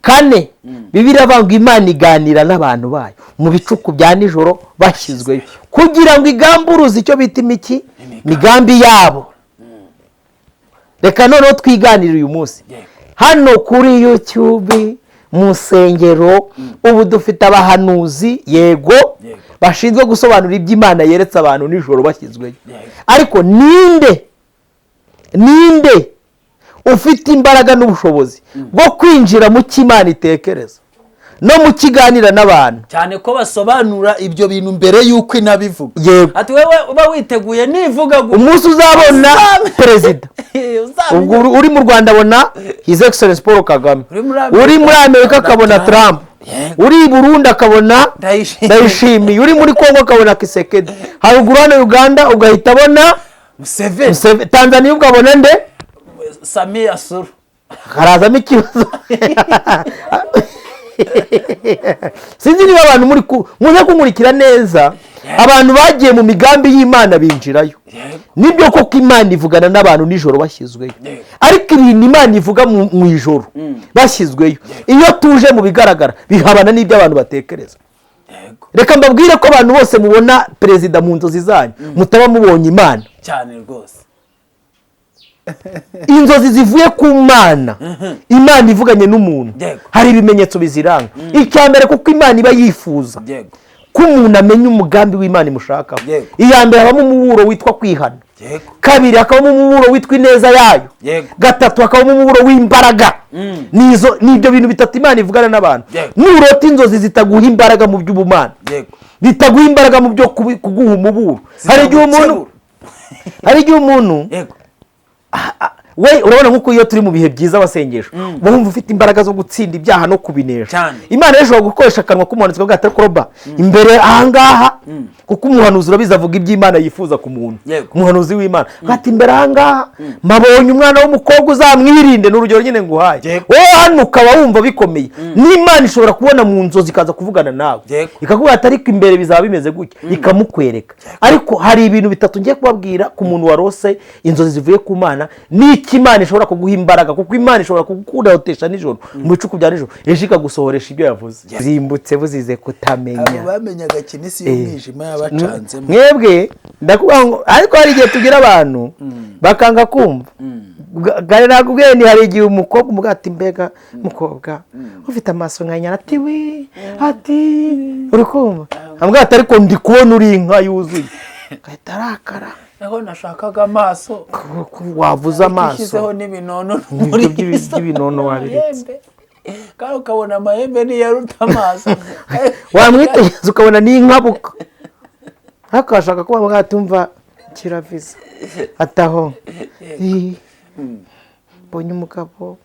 Kane, Bibiliya iravuga ngo Imana iganira n'abantu bayo mu bicuku bya nijoro bashyizweyo, kugira ngo igamburuze icyo bita imiki, migambi yabo. Reka noneho twiganire uyu munsi hano kuri YouTube, mu nsengero. Ubu dufite abahanuzi, yego, bashinzwe gusobanura ibyo Imana yeretse abantu nijoro bashyizweyo. Ariko ninde, ninde ufite imbaraga n'ubushobozi bwo kwinjira mu cyo Imana itekereza no mu kiganira n'abantu? Cyane ko basobanura ibyo bintu mbere y'uko inabivuga. Ati wowe uba witeguye nivuga gutya. Umunsi uzabona perezida, Uzamenya. ubwo uri mu Rwanda abona His Excellence Paul Kagame, Uri muri Amerika uri muri Amerika akabona Trump. Trump, uri i Burundi akabona Ndayishimiye. Ndayishimiye, uri muri Congo akabona Tshisekedi, haruguru hano Uganda ugahita abona Museveni. Museveni, Tanzania ukabona nde? Samia Suluhu. Harazamo ikibazo. Sinzi niba abantu muri muze kunkurikira neza. Abantu bagiye mu migambi y'Imana binjirayo. Nibyo koko, Imana ivugana n'abantu nijoro bashyizweyo. Ariko ibintu Imana ivuga mu ijoro bashyizweyo, iyo tuje mu bigaragara, bihabana n'ibyo abantu batekereza. Reka mbabwire ko abantu bose mubona perezida mu nzozi zanyu, mutaba mubonye Imana. Cyane rwose. Inzozi zivuye ku Mana, Imana ivuganye n'umuntu, hari ibimenyetso biziranga. Icya mbere, kuko Imana iba yifuza ko umuntu amenya umugambi w'Imana imushakaho, iya mbere habamo umuburo witwa kwihana. Kabiri, hakabamo umuburo witwa ineza yayo. Gatatu, hakabamo umuburo w'imbaraga. Ni ibyo bintu bitatu Imana ivugana n'abantu. Nurota inzozi zitaguha imbaraga mu by'ubumana, bitaguha imbaraga mu byo kuguha umuburo, hari igihe umuntu we urabona nk'uko iyo turi mu bihe byiza, abasengesho, uba wumva ufite imbaraga zo gutsinda ibyaha no kubinesha. Imana rero ishobora gukoresha akanwa k'umuhanuzi kavuga ati: "Ariko roba imbere ahangaha," kuko umuhanuzi, urabizi, avuga iby'Imana yifuza ku muntu. Umuhanuzi w'Imana ati: "Imbere ahangaha mpabonye umwana w'umukobwa, uzamwirinde." Ni urugero nyine nguhaye. Wowe hano ukaba wumva bikomeye, n'Imana ishobora kubona mu nzozi ikaza kuvugana nawe, ikakubwira ati: "Ariko imbere bizaba bimeze gutya," ikamukwereka. Ariko hari ibintu bitatu ngiye kubabwira ku muntu warose inzozi zivuye ku Mana n'icyo Imana ishobora kuguha imbaraga, kuko Imana ishobora kugukurotesha nijoro mu bicuku bya nijoro, ejo ikagusohoresha ibyo yavuze. Zimbutse buzize kutamenya. Abo bamenyaga kinisi y'umwijima yabacanzemo. Mwebwe ndakubwira ngo, ariko hari igihe tugira abantu bakanga kumva. Kare nakubwiye ni hari igihe umukobwa umubwira ati: "Mbega mukobwa ufite amaso nka nyana," ati: "We," ati: "Uri kumva?" Ambwira ati: "Ariko ndi kubona uri inka yuzuye," agahita arakara. Aho nashakaga amaso. Ko wavuze amaso. Ushyizeho n'ibinono. Ibyo Muri by'ibinono wabiretse. Amahembe. Kandi ukabona amahembe niyaruta amaso. Wamwitegereza ukabona ni inkabuka, ariko washaka kuba mwatumva kiraviza ataho. Ih, mbonye umugabo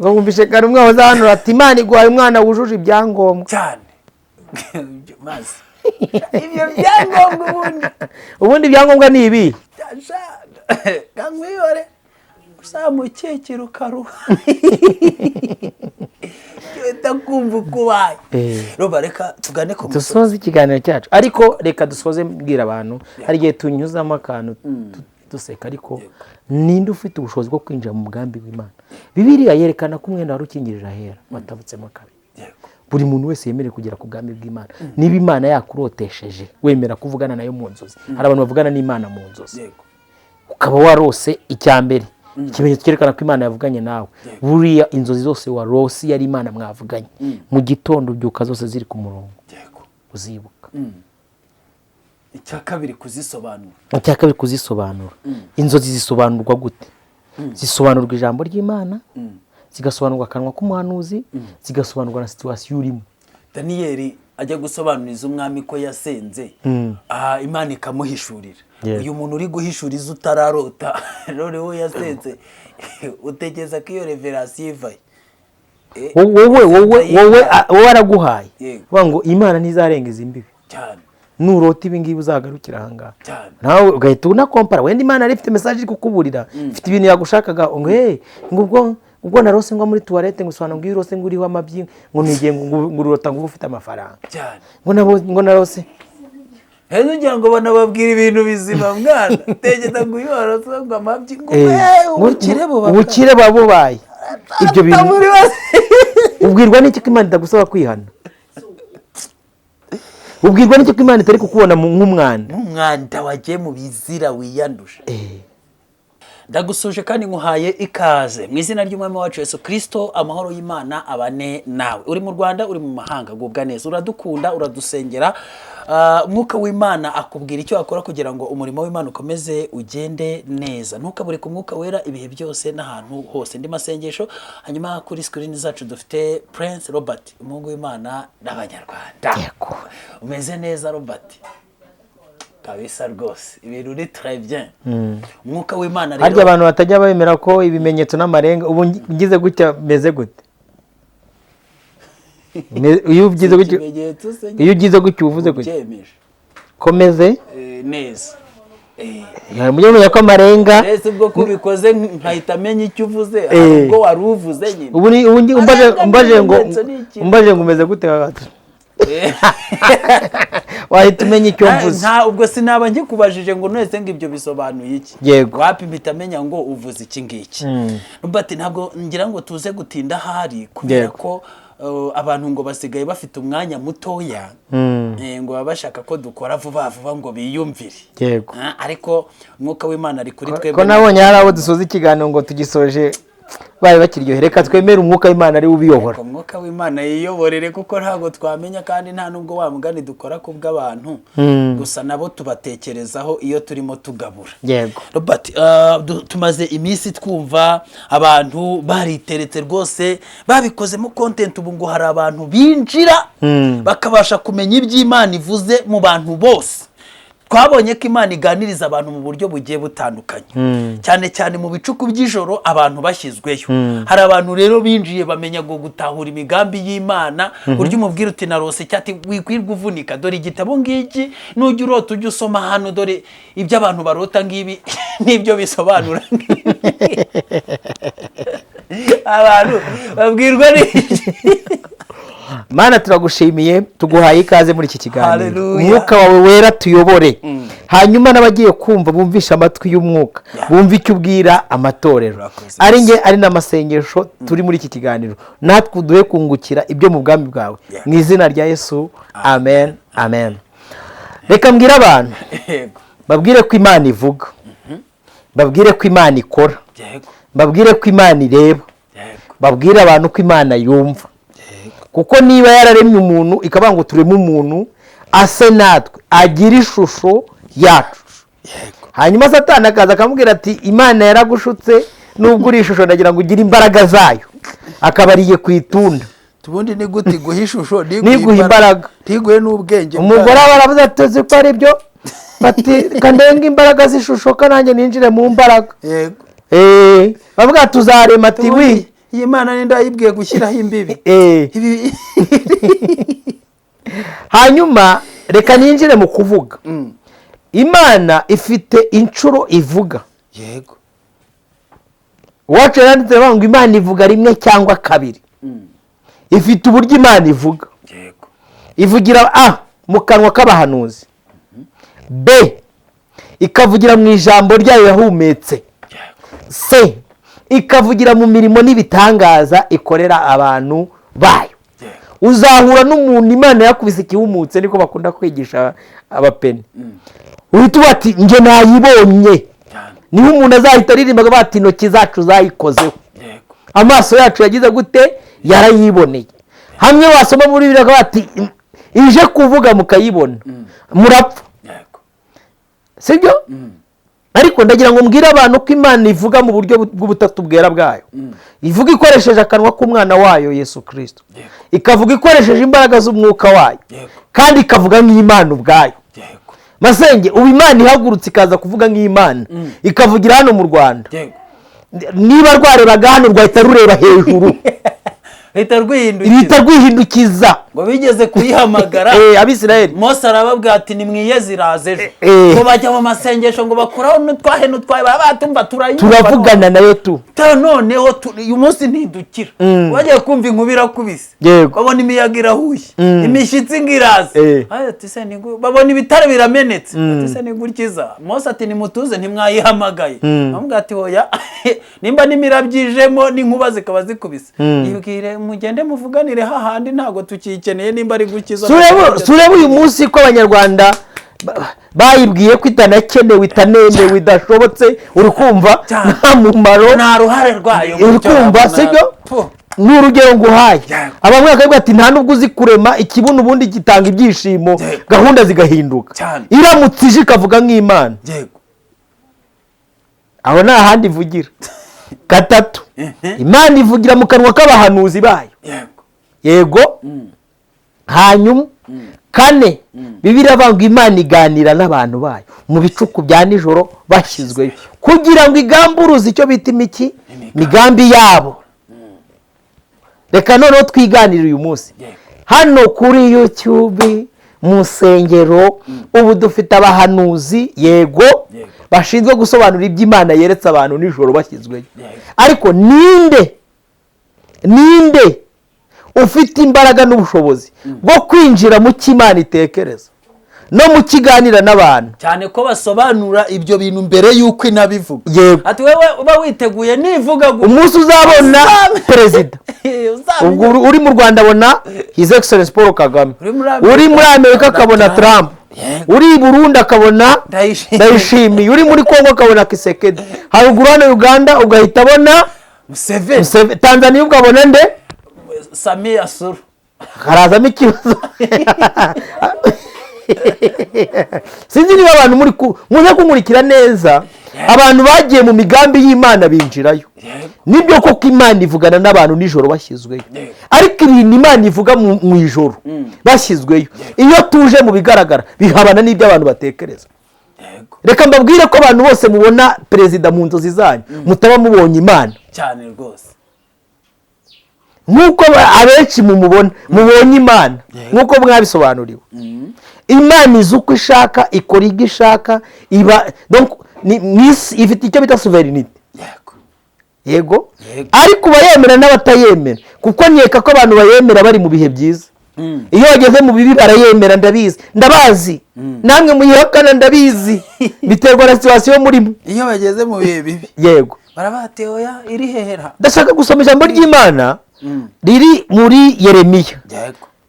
ngo wumvishe kare umwe wahoze hano ati: "Imana iguhaye umwana wujuje ibyangombwa." Cyane. Maze ibyo byangombwa ubundi? Ubundi ibyangombwa ni ibi. Kankwihore, uzamukekera ukaruha, uhita kumva uko ubaye. Roba, reka tugane ku musozi. Dusoze ikiganiro cyacu, ariko reka dusoze mbwira abantu, hari igihe tunyuzamo akantu duseka, ariko ninde ufite ubushobozi bwo kwinjira mu mugambi w'Imana? Bibiliya yerekana ko umwenda wari ukingirije ahera watabutsemo kabiri. Buri muntu wese yemerewe kugera ku bwami bw'Imana. Niba Imana yakurotesheje, wemera kuvugana nayo mu nzozi, hari abantu bavugana n'Imana mu nzozi, ukaba warose, icya mbere, ikimenyetso cyerekana ko Imana yavuganye nawe, buriya inzozi zose warose iyo ari Imana mwavuganye, mu gitondo ubyuka zose ziri ku murongo, uzibuka. Icya kabiri, kuzisobanura. Icya kabiri, kuzisobanura. Inzozi zisobanurwa gute? Zisobanurwa ijambo ry'Imana, zigasobanurwa akanwa k'umuhanuzi, zigasobanurwa na situation urimo. Daniyeli ajya gusobanuriza umwami ko yasenze, Imana ikamuhishurira. Uyu muntu uri guhishuriza utararota, noneho yasenze, utekereza ko iyo révélation ivaye? Wowe wowe araguhaye. Uvuga ngo Imana ntizarenga izi mbibi. Nurota ibi ngibi, uzagarukira ahangaha. Nawe ugahita unakompara, wenda Imana yari ifite message iri kukuburira, ifite ibintu yagushakaga, ngo hey, ngo ubwo narose ngo muri toilette, ngo usobanura ngo iyo urose ngo uriho amabyi, ngo nigiye ngo urota ngo uba ufite amafaranga. Ngo nabo ngo narose. Heza ugira ngo banababwira ibintu bizima mwana, tekereza ngo iyo warose ngo amabyi, ngo ubukire buba Ubukire buba bubaye. Ibyo bintu ubwirwa n'iki ko Imana itagusaba kwihana? Ubwirwa n'iki ko Imana itari kukubona nk'umwanda? Nk'umwanda wagiye mu bizira wiyanduje. Ndagusuje kandi nkuhaye ikaze mu izina ry'Umwami wacu Yesu Kirisito. Amahoro y'Imana abane nawe, uri mu Rwanda, uri mu mahanga, gubwa neza, uradukunda, uradusengera. Umwuka w'Imana akubwira icyo wakora kugira ngo umurimo w'Imana ukomeze ugende neza. Ntukabure ku Mwuka Wera ibihe byose n'ahantu hose. Ndi Masengesho, hanyuma kuri screen zacu dufite Prince Robert, umuhungu w'Imana n'Abanyarwanda. Yego. Umeze neza, Robert? Kabisa rwose, ibintu ni très bien. Umwuka w'Imana Harya rero abantu batajya bemera ko ibimenyetso n'amarenga, ubu ngize gutya meze gute? Iyo ugize gutya, Ikimenyetso se? iyo ugize gutya uvuze gutya? Ubyemeje. Komeze. Neza. Mujye mumenya ko amarenga Mbese ubwo ko ubikoze nkahita amenya icyo uvuze, hari ubwo wari uvuze nyine. Ubu ni ubu Amarenga umbaje ngo n'ibimenyetso ni ikintu. Umbaje ngo umeze gute, wahita umenya icyo mvuze. Nta ubwo sinaba ngikubajije ngo nese ngo ibyo bisobanuye iki. Yego. Wapi, mpita amenya ngo uvuze iki ngiki. Robert, ntabwo ngira ngo tuze gutinda ahari kubera ko abantu ngo basigaye bafite umwanya mutoya, ngo baba bashaka ko dukora vuba vuba ngo biyumvire. Ariko Umwuka w'Imana ari kuri twebwe. Ko nabonye hari abo dusoza ikiganiro ngo tugisoje bari bakiryohe, reka twemere Umwuka w'Imana ari we ubiyobora. Umwuka w'Imana yiyoborere, kuko ntabwo twamenya, kandi nta nubwo wa mugani dukora ku bw'abantu gusa, nabo tubatekerezaho iyo turimo tugabura. Robert, tumaze iminsi twumva abantu bariteretse rwose, babikozemo content. Ubu ngo hari abantu binjira bakabasha kumenya iby'Imana ivuze mu bantu bose. Twabonye ko Imana iganiriza abantu mu buryo bugiye butandukanye, cyane cyane mu bicuku by'ijoro abantu bashyizweyo. Hari abantu rero binjiye bamenya ngo gutahura imigambi y'Imana, buryo umubwira uti narose cyati, wikwirwa uvunika, dore igitabo ngiki, nujya urota ujye usoma hano, dore ibyo abantu barota ngibi n'ibyo bisobanura ngibi. Abantu babwirwa n'iki? Mana, turagushimiye, tuguhaye ikaze muri iki kiganiro. Hallelujah. Umwuka wawe Wera tuyobore, hanyuma n'abagiye kumva bumvishe amatwi y'umwuka, bumve icyo ubwira amatorero. Urakoze. Ari nge, ari n'Amasengesho turi muri iki kiganiro, natwe uduhe kungukira ibyo mu bwami bwawe. Mu izina rya Yesu, amen, amen. Reka mbwire abantu, babwire ko Imana ivuga, babwire ko Imana ikora, babwire ko Imana ireba, babwire abantu ko Imana yumva, kuko niba yararemye umuntu ikavuga ngo tureme umuntu ase natwe, agira ishusho yacu, hanyuma Satani akaza akamubwira ati Imana yaragushutse, nubwo uri ishusho ndagira ngo ugire imbaraga zayo, akaba ariye ku itunda. Ubundi ni gute iguha ishusho? Ntiguhe imbaraga. Ntiguhe n'ubwenge? Umugore aba aravuze ati tuzi ko ari byo, bati kandenga imbaraga z'ishusho ko nanjye ninjire mu mbaraga. Bavuga tuzarema ati wi. Iyi Mana ninde yayibwiye gushyiraho imbibi? Ibi Hanyuma reka ninjire mu kuvuga. Imana ifite inshuro ivuga. Uwacu yaranditse avuga ngo Imana ivuga rimwe cyangwa kabiri. Ifite uburyo Imana ivuga. Ivugira a mu kanwa k'abahanuzi, b ikavugira mu ijambo ryayo yahumetse, c ikavugira mu mirimo n'ibitangaza ikorera abantu bayo. Uzahura n'umuntu Imana yakubise ikihumutse, niko bakunda kwigisha abapene, uhita uba ati njye nayibonye. Niho umuntu azahita aririmba bati intoki zacu zayikozeho, amaso yacu yagize gute? Yarayiboneye. Hamwe wasoma muri Bibiliya bati ije kuvuga mukayibona murapfa. Sibyo? Ariko ndagira ngo mbwire abantu ko Imana ivuga mu buryo bw'ubutatu bwera bwayo. Ivuga ikoresheje akanwa k'umwana wayo Yesu Kirisito, ikavuga ikoresheje imbaraga z'umwuka wayo, kandi ikavuga nk'Imana ubwayo. Masenge, ubu Imana ihagurutse ikaza kuvuga nk'Imana, ikavugira hano mu Rwanda, niba rwarebaga hano rwahita rureba hejuru. Rihita rwihindukiza. Rihita rwihindukiza. Ngo bigeze kuyihamagara, Abisirayeli. Mose arababwira ati: "Nimwiyeze, iraza ejo." Ngo bajya mu masengesho, ngo bakuraho n'utwahe n'utwahe, baba batumva turayumva. Turavugana nayo tu. Noneho uyu munsi ntidukira. Bagiye kumva inkuba irakubise, babona imiyaga irahushye, imishyitsi ngo iraza. Ati se babona ibitare biramenetse, ati: "Se ni gutyiza?" Mose ati: "Nimutuze, ntimwayihamagaye?" Bamubwira ati: "Hoya, nimba n'imirabyo ijemo n'inkuba zikaba zikubise, yibwire mugende muvuganire hahandi, ntabwo tukiyikeneye nimba ari gukiza." Sureba uyu munsi ko Abanyarwanda bayibwiye ko itanakenewe, itanemewe, idashobotse, uri kumva? Cyane. Nta mumaro. Nta ruhare rwayo mu Uri byo kumva? babona. Sibyo? Puh. Ni urugero nguhaye. Abamwe bakavuga ati: "Nta nubwo uzi kurema ikibuno, ubundi gitanga ibyishimo." Gahunda zigahinduka. Iramutse ije ikavuga nk'Imana, aho nta handi ivugira. Gatatu, Imana ivugira mu kanwa k'abahanuzi bayo. Yego. Hanyuma kane, Bibiliya iravuga ngo Imana iganira n'abantu bayo mu bicuku bya nijoro bashyizweyo, kugira ngo igamburuze icyo bita imiki, imigambi yabo. Reka noneho twiganire uyu munsi hano kuri YouTube mu nsengero. Ubu dufite abahanuzi, yego, bashinzwe gusobanura ibyo Imana yeretse abantu nijoro bashyizweyo. Ariko ninde ufite imbaraga n'ubushobozi bwo kwinjira mu cyo Imana itekereza no mu kiganira n'abantu? Cyane ko basobanura ibyo bintu mbere y'uko inabivuga. Ati: "Wewe uba witeguye, nivuga gutya." Umunsi uzabona perezida, Uzamenya. ubwo uri mu Rwanda abona His Excellence Paul Kagame, Uri muri Amerika uri muri Amerika akabona Trump. Trump, uri i Burundi akabona Ndayishimiye. Ndayishimiye, uri muri Congo akabona Tshisekedi, haruguru hano Uganda ugahita abona Museveni. Museveni, Tanzania ukabona nde? Samia Suluhu. Harazamo ikibazo. Sinzi niba abantu muri muze kunkurikira neza. Abantu bagiye mu migambi y'Imana binjirayo. Nibyo koko, Imana ivugana n'abantu nijoro bashyizweyo. Ariko ibintu Imana ivuga mu ijoro bashyizweyo, iyo tuje mu bigaragara bihabana n'ibyo abantu batekereza. Reka mbabwire ko abantu bose mubona perezida mu nzozi zanyu, mutaba mubonye Imana. Cyane rwose. Nk'uko abenshi mumubona mubonye Imana, nk'uko mwabisobanuriwe, Imana izi uko ishaka, ikora ibyo ishaka, iba donc mu isi ifite icyo bita souveraineté. Yego. Ariko bayemera n'abatayemera, kuko nkeka ko abantu bayemera bari mu bihe byiza, iyo bageze mu bibi barayemera. Ndabizi, ndabazi, namwe muyihakana ndabizi, biterwa na situation murimo. Iyo bageze mu bihe bibi, barabati: "Oya, iri hehera?" Ndashaka gusoma ijambo ry'Imana riri muri Yeremiya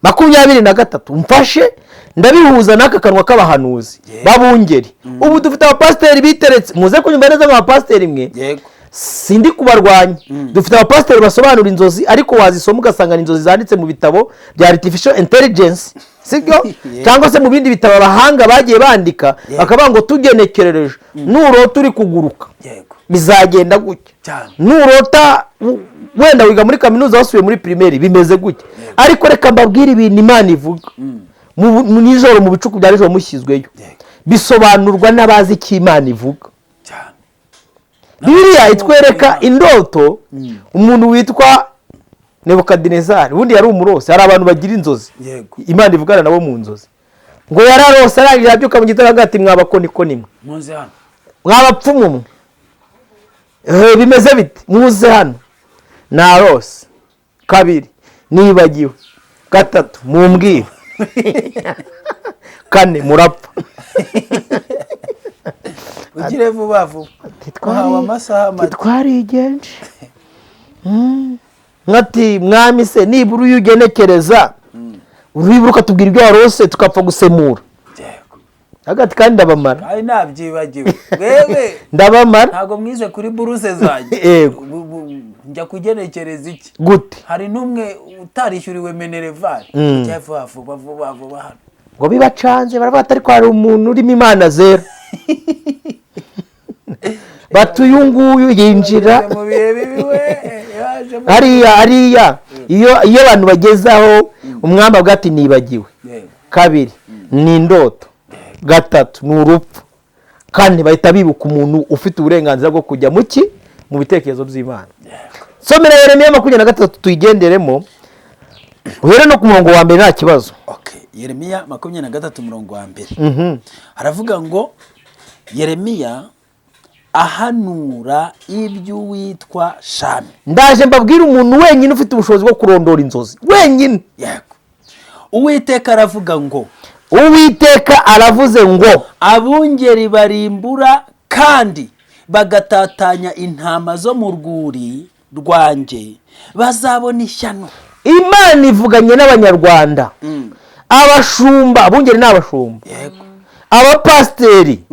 23. Mfashe, ndabihuza n'aka kanwa k'abahanuzi b'abungeri. Ubu dufite abapasiteri biteretse, muze kunyumva neza, abapasiteri mwe, sindi kubarwanya. Dufite abapasiteri basobanura inzozi, ariko wazisoma ugasanga ni inzozi zanditse mu bitabo bya artificial intelligence, sibyo? Cyangwa se mu bindi bitabo abahanga bagiye bandika, bakavuga ngo tugenekerereje, nurota uri kuguruka, bizagenda gutya. Nurota wenda wiga muri kaminuza, wasubiye muri primaire, bimeze gutya. Ariko reka mbabwire ibintu Imana ivuga mu nijoro, mu bicuku bya nijoro mushyizweyo, bisobanurwa n'abazi icyo Imana ivuga. Bibiliya itwereka indoto umuntu witwa Nebukadinezari. Ubundi yari umurose. Hari abantu bagira inzozi, Imana ivugana nabo mu nzozi. Ngo yararose, arangije abyuka mu gitondo avuga ati: "Mwabakonikoni mwe, Muze hano. mwabapfumu mwe, bimeze bite? Muze hano, narose. Kabiri, nibagiwe. Gatatu, mumbwire. Kane, murapfa." Ugire vuba vuba, twahawe amasaha make. Twarigenje nkati: "Mwami se, nibura uyu ugenekereza, uribura ukatubwira ibyo warose, tukapfa gusemura." Hagati kandi ndabamara. Kandi nabyibagiwe wewe. Ndabamara. Ntabwo mwize kuri buruse zanjye. Njya kugenekereza iki? Gute? Hari n'umwe utarishyuriwe minerval. Ujya vuba vuba vuba vuba hano. Ngo bibacanze, baravuga ati: "Ariko hari umuntu urimo Imana zera." Bati: "Uyu nguyu yinjira." Mu bihe bibi we yaje Hariya iyo abantu bagezaho, umwami avuga ati: "Nibagiwe. Kabiri, ni indoto. Gatatu, ni urupfu." Kandi bahita bibuka umuntu ufite uburenganzira bwo kujya mu ki, mu bitekerezo by'Imana. Somera Yeremiya 23 tuyigenderemo, uhere no ku murongo wa mbere, nta kibazo. Okay. Yeremiya 23 umurongo wa mbere haravuga ngo: Yeremiya ahanura iby'uwitwa Shami. Ndaje mbabwire umuntu wenyine ufite ubushobozi bwo kurondora inzozi wenyine. Yego. Uwiteka aravuga ngo: Uwiteka aravuze ngo: Abungeri barimbura kandi bagatatanya intama zo mu rwuri rwanjye bazabona ishyano. Imana ivuganye n'Abanyarwanda, abashumba, abungeri ni abashumba, abapasiteri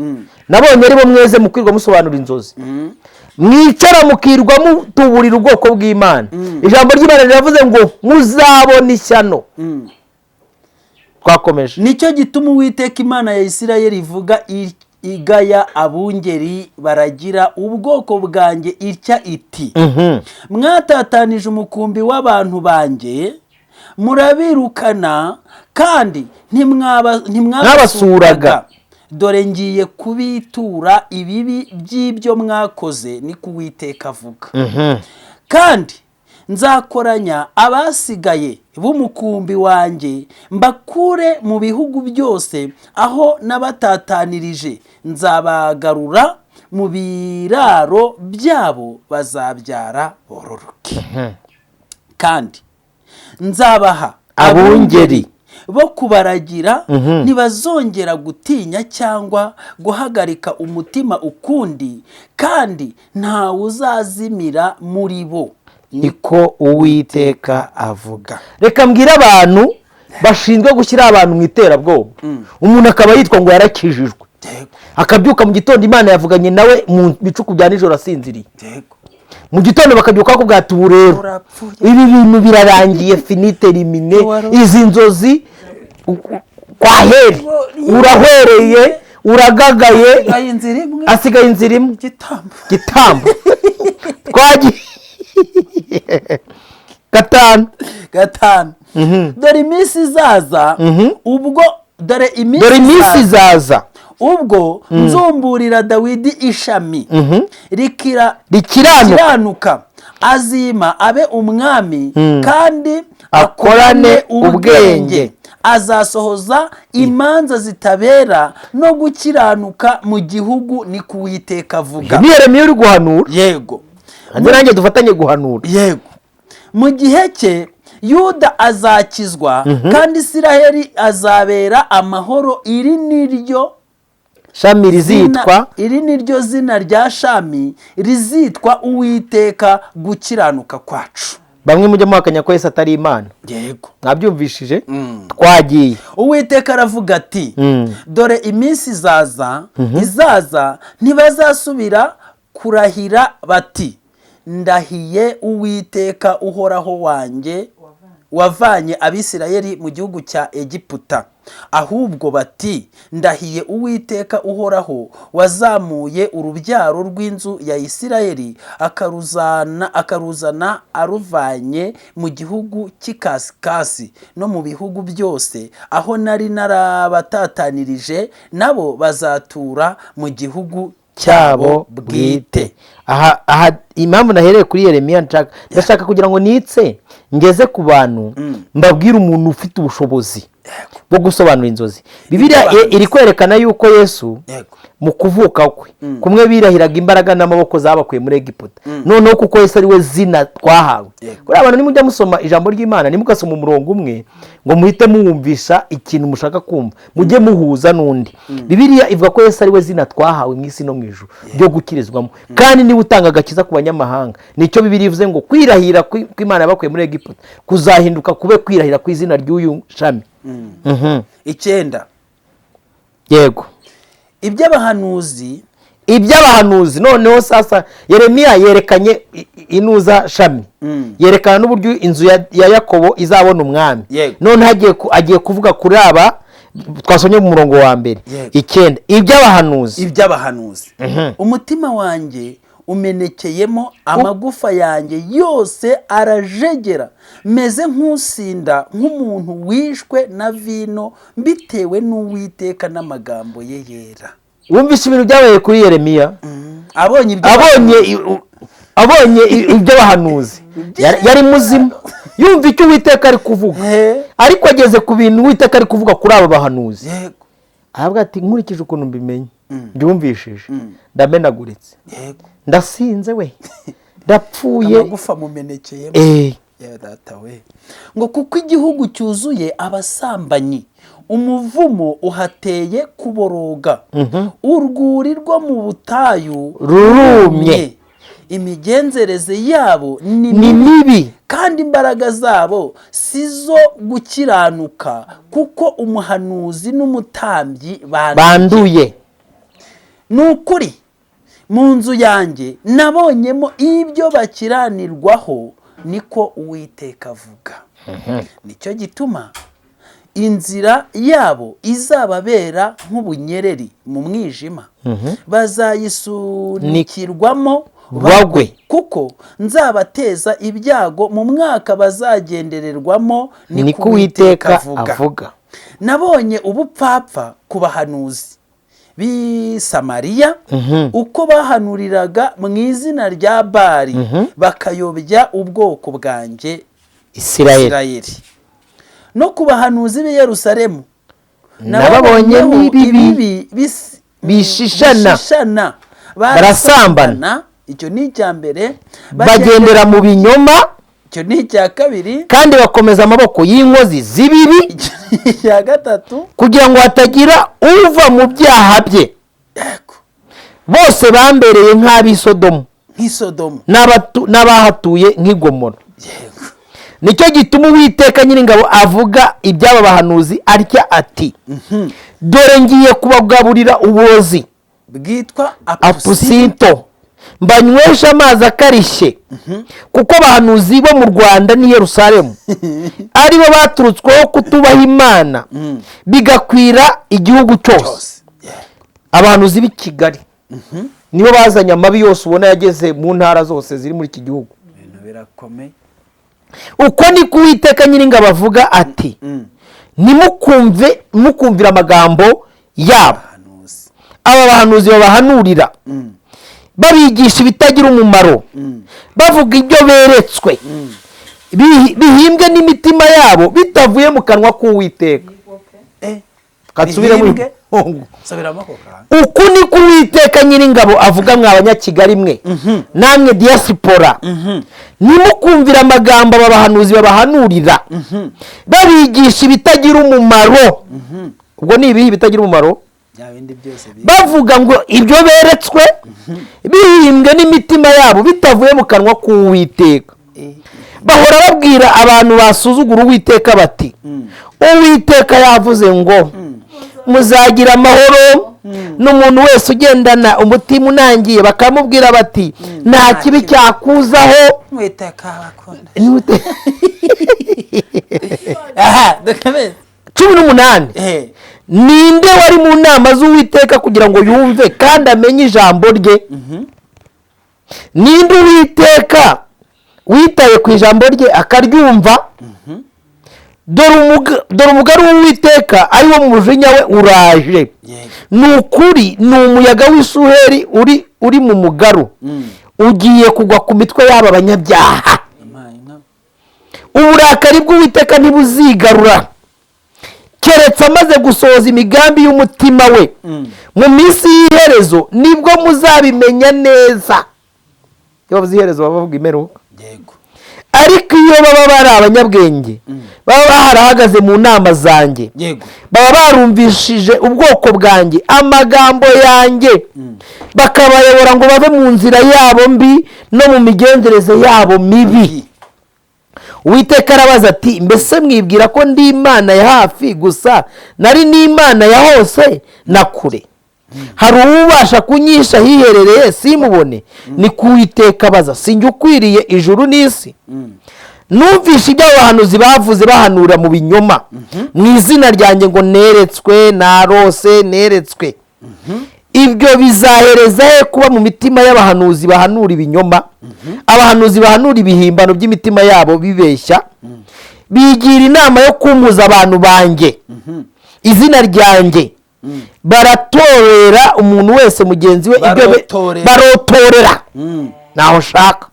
nabonye aribo mweze mukirwa musobanura inzozi, mwicara mukirwa mutuburira ubwoko bw'Imana. Ijambo ry'Imana riravuze ngo muzabona ishyano. Twakomeje. Nicyo gituma Uwiteka Imana ya Isirayeli ivuga igaya abungeri baragira ubwoko bwanjye itya iti: Mwatatanije umukumbi w'abantu banjye, murabirukana, kandi ntimwabasuraga. Dore ngiye kubitura ibibi by'ibyo mwakoze, niko Uwiteka avuga. Kandi nzakoranya abasigaye b'umukumbi wanjye, mbakure mu bihugu byose aho nabatatanirije, nzabagarura mu biraro byabo, bazabyara bororoke. Kandi nzabaha abungeri bo kubaragira, ntibazongera gutinya cyangwa guhagarika umutima ukundi, kandi ntawe uzazimira muri bo, niko Uwiteka avuga. Reka mbwire abantu bashinzwe gushyira abantu mu iterabwoba. Umuntu akaba yitwa ngo yarakijijwe, akabyuka mu gitondo, Imana yavuganye nawe mu bicuku bya nijoro asinziriye, mu gitondo bakabyuka bakubwira ati: "Ubu rero Urapfuye. ibi bintu birarangiye, fini, terminé, izi nzozi kwaheri, urahwereye, uragagaye." Asigaye inzira imwe. Asigaye inzira imwe. Igitambo. Gitambo. Twagiye gatanu. Gatanu. Dore iminsi izaza ubwo, dore iminsi Dore iminsi izaza izaza ubwo nzumburira Dawidi ishami rikira rikiranuka, rikiranuka, azima abe umwami kandi akorane ubwenge. Azasohoza imanza zitabera no gukiranuka mu gihugu, ni ku Uwiteka avuga. Ni Yeremiya uri guhanura. Yego. Hanze nanjye dufatanye guhanura. Yego. Mu gihe cye Yuda azakizwa, kandi Isiraheli azabera amahoro. Iri ni ryo shami rizitwa iri ni ryo zina rya shami rizitwa Uwiteka gukiranuka kwacu. Bamwe mujya muhakanya ko Yesu atari Imana. Yego. Mwabyumvishije? Twagiye. Uwiteka aravuga ati: Dore iminsi izaza, ntibazasubira kurahira bati: 'Ndahiye Uwiteka uhoraho wanjye wavanye Abisirayeli mu gihugu cya Egiputa,' ahubwo bati: 'Ndahiye Uwiteka uhoraho wazamuye urubyaro rw'inzu ya Isirayeli, akaruzana aruvanye mu gihugu cy'ikasikasi no mu bihugu byose aho nari narabatatanirije, nabo bazatura mu gihugu cyabo bwite.'" Aha impamvu nahereye kuri Yeremiya, ndashaka kugira ngo nitse ngeze ku bantu, mbabwire umuntu ufite ubushobozi bwo gusobanura inzozi. Bibiliya Iby'abahanuzi. iri kwerekana yuko Yesu mu kuvuka kwe kumwe birahiraga imbaraga n'amaboko zabakuye muri Egiputa, noneho kuko Yesu ari we zina twahawe. Kuriya abantu, nimujya musoma ijambo ry'Imana, ntimugasoma umurongo umwe ngo muhite muwumvisha ikintu mushaka kumva, mujye muhuza n'undi. Bibiliya ivuga ko Yesu ari we zina twahawe mu isi no mu ijuru ryo gukirizwamo, kandi niba utanga agakiza ku banyamahanga. Nicyo Bibiliya ivuze ngo kwirahira kw'Imana yabakuye muri Egiputa kuzahinduka kube kwirahira ku izina ry'uyu shami. 9. Yego. Iby'abahanuzi. Iby'abahanuzi. Noneho sasa Yeremiya yerekanye inuza shami, yerekana n'uburyo inzu ya Yakobo izabona umwami. Noneho agiye kuvuga kuri aba twasomye mu murongo wa mbere. 9, iby'abahanuzi. Iby'abahanuzi. Umutima wanjye umenekeyemo, amagufa yanjye yose arajegera, meze nk'usinda, nk'umuntu wishwe na vino, mbitewe n'Uwiteka n'amagambo ye yera. Wumvise ibintu byabaye kuri Yeremiya? Abonye ibyo Abonye Abonye iby'abahanuzi yari muzima, yumva icyo Uwiteka ari kuvuga, ariko ageze ku bintu Uwiteka ari kuvuga kuri aba bahanuzi, aravuga ati: "Nkurikije ukuntu mbimenye, mbyumvishije, ndamenaguritse, ndasinze we, ndapfuye." Amagufa mumenekeyemo. Yewe data we! Ngo kuko igihugu cyuzuye abasambanyi, umuvumo uhateye kuboroga, urwuri rwo mu butayu rurumye. Imigenzereze yabo ni ni mibi, mibi, kandi imbaraga zabo si zo gukiranuka, kuko umuhanuzi n'umutambyi banduye. Banduye. Ni ukuri, mu nzu yanjye nabonyemo ibyo bakiranirwaho, niko Uwiteka avuga. Nicyo gituma inzira yabo izababera nk'ubunyereri mu mwijima, bazayisunikirwamo bagwe. Kuko nzabateza ibyago mu mwaka bazagendererwamo, niko Uwiteka avuga. Nabonye ubupfapfa ku bahanuzi b'i Samariya, uko bahanuriraga mu izina rya Bali, bakayobya ubwoko bwanjye Isirayeli. Isirayeli. No ku bahanuzi b'i Yerusalemu nababonye nababonyeho n'ibibi ibibi bishishana. Bishishana. Barasambana. Icyo ni icya mbere. Bagendera mu binyoma. Icyo ni icya kabiri. Kandi bakomeza amaboko y'inkozi z'ibibi, Icyo ni icya gatatu. kugira ngo hatagira uva mu byaha bye. Bose bambereye nk'ab'i Sodomu, nk'i Sodomu, n'abahatuye nk'i Gomora. Nicyo gituma Uwiteka Nyiringabo avuga iby'aba bahanuzi atya ati: "Dore ngiye kubagaburira uburozi bwitwa apusi, apusinto, mbanywesha amazi akarishye, kuko abahanuzi bo mu Rwanda n'i Yerusalemu aribo baturutsweho kutubaha Imana bigakwira igihugu cyose." Cyose. Abahanuzi b'i Kigali nibo bazanye amabi yose ubona yageze mu ntara zose ziri muri iki gihugu. Ibintu birakomeye. Uko niko Uwiteka Nyiringabo avuga ati: "Ntimukumve, mukumvira amagambo yabo." Abahanuzi. Aba bahanuzi babahanurira, babigisha ibitagira umumaro, bavuga ibyo beretswe bihimbwe n'imitima yabo, bitavuye mu kanwa k'Uwiteka. Kansubiremo. Bihimbwe? Uyu. Subiramo ako kantu. Uku niko Uwiteka Nyiringabo avuga: mwa Abanyakigali mwe, namwe diaspora, ntimukumvire amagambo aba bahanuzi babahanurira, babigisha ibitagira umumaro. Ubwo ni ibihe bitagira umumaro? Bya bindi byose Bavuga ngo ibyo beretswe bihimbwe n'imitima yabo, bitavuye mu kanwa k'Uwiteka. Bahora babwira abantu basuzugura Uwiteka bati: "Uwiteka yavuze ngo muzagira amahoro." N'umuntu wese ugendana umutima unangiye bakamubwira bati: "Nta kibi cyakuzaho." Uwiteka abakunda. Aha dukomeze. 18. Ninde wari mu nama z'Uwiteka kugira ngo yumve kandi amenye ijambo rye? Ninde Uwiteka witaye ku ijambo rye akaryumva? Dore umugaru w'Uwiteka, ari wo mujinya we, uraje. Ni ukuri, ni umuyaga w'ishuheri uri mu mugaru, ugiye kugwa ku mitwe y'aba banyabyaha. Ampaye inka. Uburakari bw'Uwiteka ntibuzigarura, keretse amaze gusohoza imigambi y'umutima we. Mu minsi y'iherezo nibwo muzabimenya neza. Iyo bavuze iherezo baba bavuga imperuka. Ariko iyo baba bari abanyabwenge, baba barahagaze mu nama zanjye, baba barumvishije ubwoko bwanjye amagambo yanjye, bakabayobora ngo bave mu nzira yabo mbi no mu migenzereze yabo mibi. Uwiteka arabaza ati: "Mbese mwibwira ko ndi Imana ya hafi gusa, nari n'Imana ya hose na kure? Hari uwubasha kunyisha hiherereye simubone?" Ni ku Uwiteka abaza. Sinjye ukwiriye ijuru n'isi? Numvishe ibyo abahanuzi bavuze, bahanura mu binyoma mu izina ryanjye ngo: "Neretswe, narose, neretswe." Ibyo bizahereza he kuba mu mitima y'abahanuzi bahanura ibinyoma, abahanuzi bahanura ibihimbano by'imitima yabo bibeshya, bigira inama yo kumpuza abantu banjye izina ryanjye, baratorera umuntu wese mugenzi we ibyo Barotorera. Barotorera. Ntaho nshaka.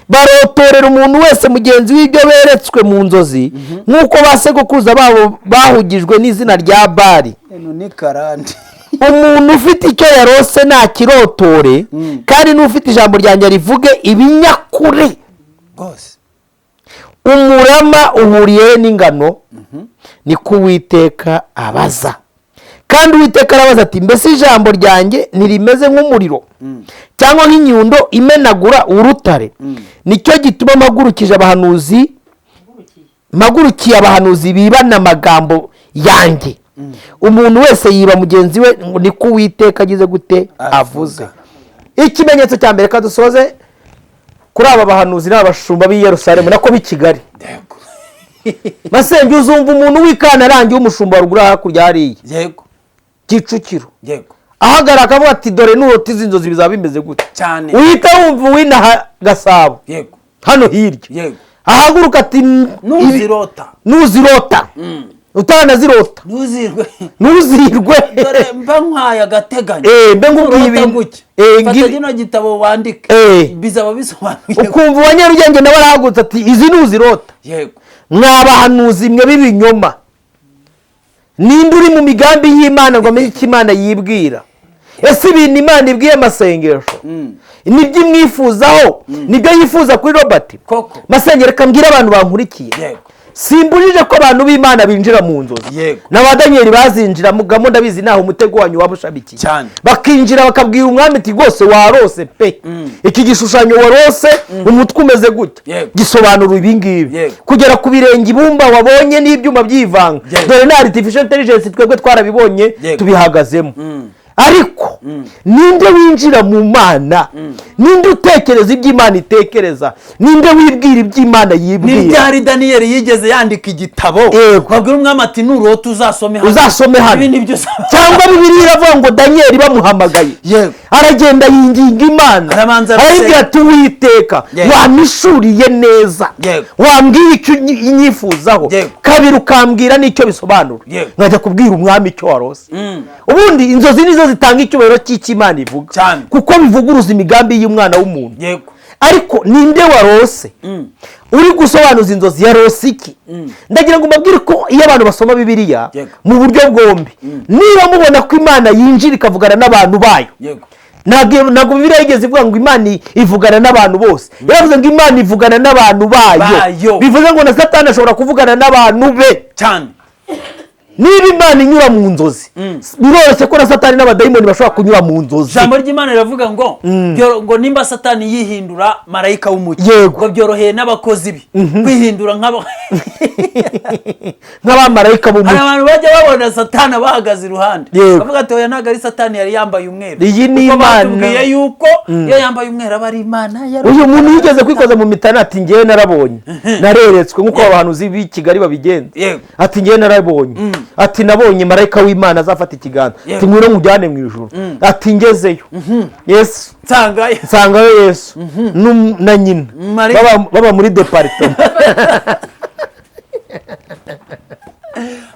Barotorera umuntu wese mugenzi w'ibyo beretswe mu nzozi, nk'uko ba sekuruza babo bahugijwe n'izina rya Bali. Ino ni karande. Umuntu ufite icyo yarose ntakirotore, kandi n'ufite ijambo ryanjye rivuge ibinyakuri. Rwose. Umurama uhuriye n'ingano? Niko Uwiteka abaza. Kandi Uwiteka arabaza ati: "Mbese ijambo ryanjye ntirimeze nk'umuriro, cyangwa nk'inyundo imenagura urutare? Nicyo gituma mpagurukije abahanuzi, mpagurukiye abahanuzi bibana amagambo yanjye. Umuntu wese yiba mugenzi we, niko Uwiteka agize gute? Avuze." Ikimenyetso cya mbere, kadusoze kuri aba bahanuzi n'abashumba b'i Yerusalemu, nako b'i Kigali. Masenge, uzumva umuntu w'ikantarange w'umushumba wa ruguru hakurya hariya, Kicukiro, ahagarara akavuga ati: "Dore nurota izi nzozi bizaba bimeze gute." Uhita wumva uwinaha Gasabo, hano hirya, ahaguruka ati: Nuzirota. Nuzirota, utaranazirota, Ntuzirwe. Ntuzirwe. Dore mba nkwaye agateganyo. Mbe nkubwiye Nurota ibintu. gutya, fata kino gitabo wandike, bizaba bisobanuye. Ukumva uwa Nyarugenge nawe arahagurutse ati: "Izi nuzirota." Mwabahanuzi mwe b'ibinyoma, ninde uri mu migambi y'Imana ngo amenye icyo Imana yibwira? Ese ibintu Imana ibwiye Amasengesho nibyo imwifuzaho? Nibyo yifuza kuri Robert? Koko. Masengero, reka mbwire abantu bankurikiye, simbujije ko abantu b'Imana binjira mu nzozi. N'aba Daniyeli bazinjiramugamo, ndabizi, naho umutego wanyu waba ushamikiye. Bakinjira bakabwira umwami ati: "Rwose warose pe, iki gishushanyo warose, umutwe umeze gutya, gisobanura ibi ngibi, kugera ku birenge, ibumba wabonye n'ibyuma byivanga." Dore na artificial intelligence twebwe twarabibonye, tubihagazemo. Ariko ninde winjira mu Mana? Ninde utekereza ibyo Imana itekereza? Ninde wibwira ibyo Imana Ni yibwira? ryari Daniyeli yigeze yandika igitabo babwira umwami ati: "Nurota uzasome hano"? Uzasome hano. Ibi nibyo uzaba. Cyangwa Bibiliya iravuga ngo Daniyeli bamuhamagaye, aragenda yinginga Imana, Arabanza arasenga. arayibwira ati: "Uwiteka, wampishuriye neza, wambwiye icyo unyifuzaho, kabiri ukambwira n'icyo bisobanura, nkajya kubwira umwami icyo warose." Ubundi inzozi nizo zitanga icyubahiro cy'icyo Imana ivuga, kuko bivuguruza imigambi y'umwana w'umuntu. Ariko ninde warose uri gusobanuza inzozi? Yarose iki? Ndagira ngo mbabwire ko iyo abantu basoma Bibiliya mu buryo bwombi, niba mubona ko Imana yinjira ikavugana n'abantu bayo, ntabwo Bibiliya yigeze ivuga ngo Imana ivugana n'abantu bose. Yaravuze ngo Imana ivugana n'abantu bayo. Bayo. Bivuze ngo na Satani ashobora kuvugana n'abantu be. Niba Imana inyura mu nzozi, biroroshye ko na Satani n'abadayimoni bashobora kunyura mu nzozi. Ijambo ry'Imana riravuga ngo ngo nimba Satani yihindura marayika w'umucyo, ngo byoroheye n'abakozi be kwihindura nk'aba nk'abamarayika Hari b'umucyo. abantu bajya babona Satani abahagaze iruhande, bavuga ati: "Oya, ntabwo ari Satani, yari yambaye umweru." Iyi ni Kuko Imana. batubwiye yuko iyo yambaye umweru aba ari Imana Uyu muntu yigeze kwikoza mu mitana ati: "Ngewe narabonye, nareretswe," nk'uko abahanuzi b'i Kigali babigenza. Ati: "Ngewe narabonye," ati: "Nabonye marayika w'Imana azafata ikiganza," ati: "Ngwino nkujyane mu ijuru." Ati: "Ngezeyo Yesu, Nsangayo. nsangayo Yesu na nyina baba muri département."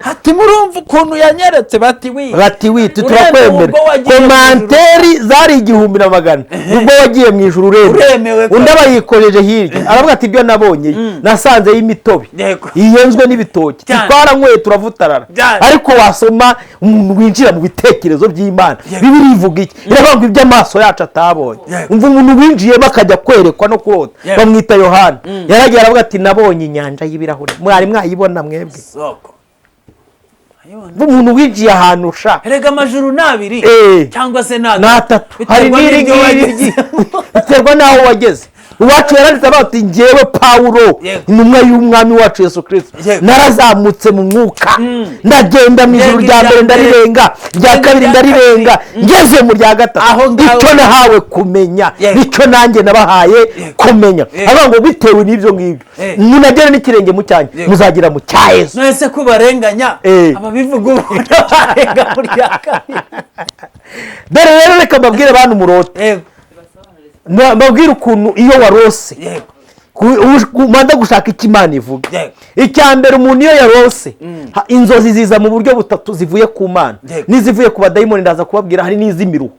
Ati: "Murumva ukuntu yanyeretse?" Bati: "Oui." Bati: "Oui." Uremewe. Turakwemera. Ubwo wagiye mu Commentaires zari 1100. Ubwo wagiye mu ijuru uremewe. Uremewe. Undi aba yikojeje hirya, aravuga ati: "Ibyo nabonye, nasanzeyo imitobe yenzwe n'ibitoki, twaranyweye turavutarara." Ariko wasoma umuntu winjira mu bitekerezo by'Imana, Bibiliya ivuga iki? Iravuga ngo ibyo amaso yacu atabonye. Umva umuntu winjiyemo akajya kwerekwa no kurota, bamwita Yohana, yaragiye aravuga ati: "Nabonye inyanja y'ibirahure." Mwari mwayibona mwebwe? Soko. Ayibona. Umva umuntu winjiye ahantu sha. Erega amajuru ni abiri cyangwa se ni Ni atatu, hari Biterwa n'iri n'ibyo ngiri wageze. Biterwa n'aho wageze. Iwacu yaranditse avuga ati: "Ngewe Pawulo, intumwa y'Umwami wacu Yesu Kirisito, narazamutse mu mwuka, ndagenda mu ijuru Ndenga rya mbere, irya mbere. ndarirenga, irya Ndenga kabiri irya ndarirenga, ngeze mu rya gatatu, Aho ngaho. icyo nahawe kumenya nicyo nanjye nabahaye kumenya." Avuga ngo bitewe n'ibyo ngibyo, munagere n'ikirenge mu cyanjye, muzagera mu cya Yesu. None se ko barenganya ababivuga ubu barenga mu rya kabiri? Dore rero, reka mbabwire bantu murote, mbabwire ukuntu iyo warose Umanza gushaka icyo Imana ivuga. Yego. Icya mbere, umuntu iyo yarose, inzozi ziza mu buryo butatu zivuye ku Mana Yego. n'izivuye ku badayimoni, ndaza kubabwira. Hari n'iz'imiruho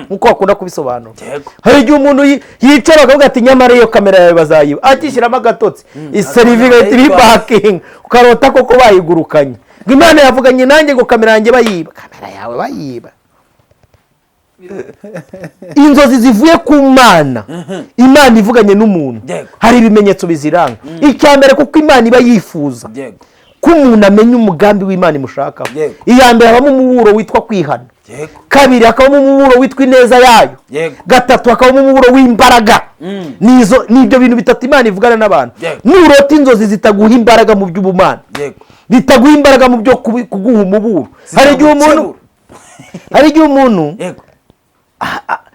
nk'uko bakunda kubisobanura. Yego. Hari igihe umuntu yicara akavuga ati: "Nyamara iyo kamera yawe bazayiba," akishyiramo agatotsi, iserivi igahita ibibakinga, ukarota koko bayigurukanye, ngo Imana yavuganye nanjye ngo kamera yanjye bayiba. Kamera yawe bayiba? Inzozi zivuye ku Mana, Imana ivuganye n'umuntu, Yego. hari ibimenyetso biziranga. Icya mbere, kuko Imana iba yifuza ko umuntu amenya umugambi w'Imana imushakaho, Yego. iya mbere habamo umuburo witwa kwihana. Kabiri, hakabamo umuburo witwa ineza yayo. Gatatu, hakabamo umuburo w'imbaraga. Nizo, ni ibyo bintu bitatu Imana ivugana n'abantu. Nurota inzozi zitaguha imbaraga mu by'ubumana, bitaguha imbaraga mu byo kuguha umuburo, hari igihe umuntu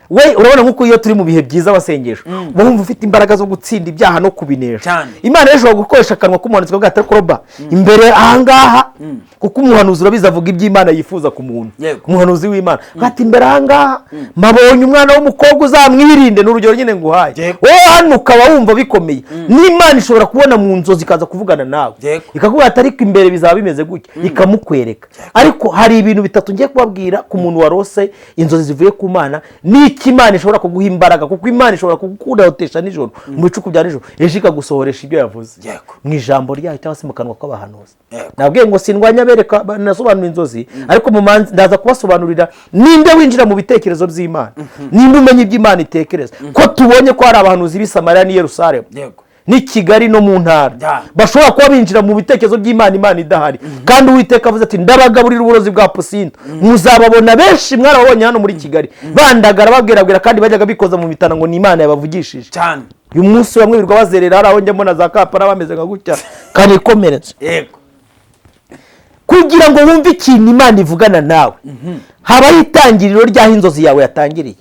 we urabona nk'uko iyo turi mu bihe byiza abasengesho uba wumva ufite imbaraga zo gutsinda ibyaha no kubinesha. Cyane. Imana rero ishobora gukoresha akanwa k'umuhanuzi kavuga ati: "Ariko Roba, imbere ahangaha," kuko umuhanuzi urabizi avuga iby'Imana yifuza ku muntu. Umuhanuzi w'Imana ati: "Imbere ahangaha mbabonye umwana w'umukobwa, uzamwirinde." Ni urugero nyine nguhaye. Wowe hano ukaba wumva bikomeye, n'Imana ishobora kubona mu nzozi ikaza kuvugana nawe, ikakubwira ati: "Ariko imbere bizaba bimeze gutya," ikamukwereka. Ariko hari ibintu bitatu ngiye kubabwira ku muntu warose inzozi zivuye ku Mana n'icyo Imana ishobora kuguha imbaraga, kuko Imana ishobora kugukurotesha nijoro, mu bicuku bya nijoro, ejo ikagusohoresha ibyo yavuze mu ijambo ryayo cyangwa se mu kanwa k'abahanuzi. Nabwiye ngo sindwanya abereka nasobanura inzozi, ariko mu manzi ndaza kubasobanurira ninde winjira mu bitekerezo by'Imana, ninde umenya ibyo Imana itekereza, ko tubonye ko hari abahanuzi b'i Samariya n'i Yerusalemu n'i Kigali no mu ntara bashobora kuba binjira mu bitekerezo by'Imana, Imana idahari, kandi Uwiteka avuze ati: "Ndabagaburira uburozi bwa pusinto." Muzababona benshi, mwarababonye hano muri Kigali bandagara, babwirabwira, kandi bajyaga bikoza mu mitana ngo ni Imana yabavugishije. Uyu munsi bamwe birirwa bazerera hari aho njya mbona za Kampala bameze nka gutya kanikomeretse. Kugira ngo wumve ikintu Imana ivugana nawe, habaho itangiriro ry'aho inzozi yawe yatangiriye.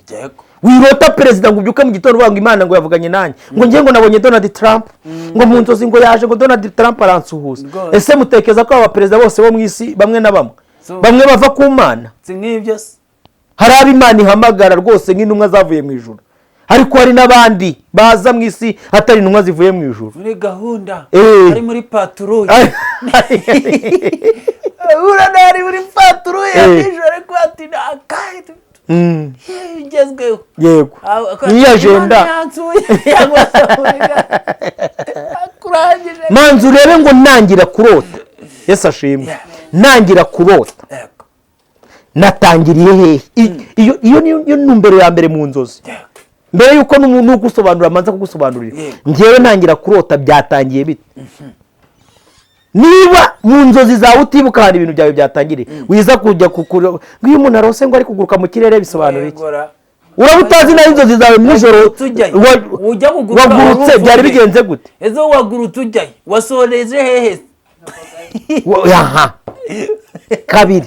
Wirota perezida ngo ubyuke mu gitondo uvuga ngo Imana ngo yavuganye nanjye, ngo ngiye ngo nabonye Donald Trump ngo mu nzozi, ngo yaje, ngo Donald Trump aransuhuza. Rwose. Ese mutekereza ko aba baperezida bose bo mu isi, bamwe na bamwe, bamwe bava ku Mana? Si nk'ibyo se? Hari abo Imana ihamagara rwose nk'intumwa zavuye mu ijuru, ariko hari n'abandi baza mu isi hatari intumwa zivuye mu ijuru. Muri gahunda. Ari muri patrouille. Urana ari muri patrouille ya nijoro, ariko ati nakahe igezweho. Yego, niyo agenda. Yansuye cyangwa se muri akurangije. Manza urebe ngo ntangira kurota, Yesu ashimwe, ntangira kurota natangiriye hehe? Iyo niyo ntumbero ya mbere mu nzozi, mbere y'uko n'ugusobanurira amanza kugusobanurira. Ngewe ntangira kurota byatangiye bite? Niba mu nzozi zawe utibuka ahantu ibintu byawe byatangiriye, wiza kujya kukura ngo iyo umuntu arose ngo ari kuguruka mu kirere bisobanura iki? Yegora. Uraba utazi naho inzozi zawe nijoro Wagurutse ujyayo. Ujya kuguruka wagurutse wari byari uvuye. bigenze gute? Ejo wagurutse ujyayo, wasoreje hehe? Aha kabiri,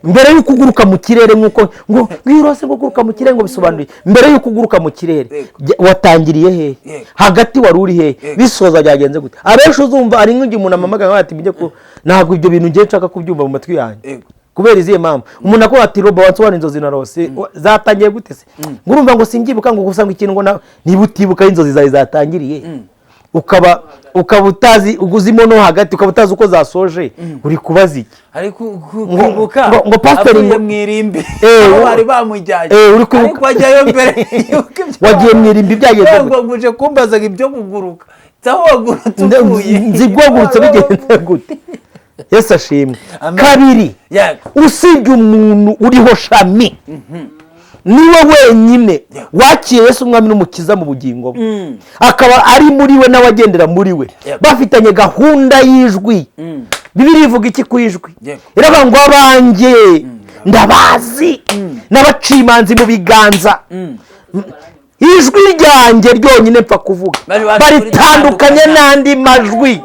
mbere y'uko uguruka mu kirere, nk'uko ngo iyo urose ngo uguruka mu kirere ngo bisobanuye, mbere y'uko uguruka mu kirere, watangiriye hehe? Hagati wari uri hehe? Bisoza byagenze gute? Abenshi uzumva ari nk'igihe umuntu amamagara ati: "Mujye ku," ntabwo ibyo bintu ngiye nshaka kubyumva mu matwi yanjye. Kubera izihe mpamvu? Umuntu akubwira ati: "Robo, wansobanura inzozi narose zatangiye gute se?" Ngo urumva ngo simbyibuka, ngo gusa ngo ikintu ngo niba utibuka aho inzozi zawe zatangiriye, ukaba utazi uguzimo no hagati, ukaba utazi uko zasoje, uri kubaza iki? Ari kwibuka ngo pasiteri avuye mu irimbi aho bari bamujyanye, Uri kwibuka. ariko ajyayo mbere yuko ibyo Wagiye mu irimbi byagenze gute? Ngo nguje kumbazaga ibyo kuguruka, aho wagurutse uvuye. Nzi bwagurutse bigenze gute? Yesu ashimwe. Amen. Kabiri, usibye umuntu uriho shami, niwe wenyine wakiriye Yesu umwami n'umukiza mu bugingo bwe, akaba ari muri we nawe agendera muri we, bafitanye gahunda y'ijwi. Bibiliya ivuga iki ku ijwi? Iravuga ngo: "Abanjye ndabazi, n'abaciye imanzi mu biganza, ijwi ryanjye ryonyine mpfa kuvuga Bari bazi baritandukanye kuritandukanya. n'andi majwi."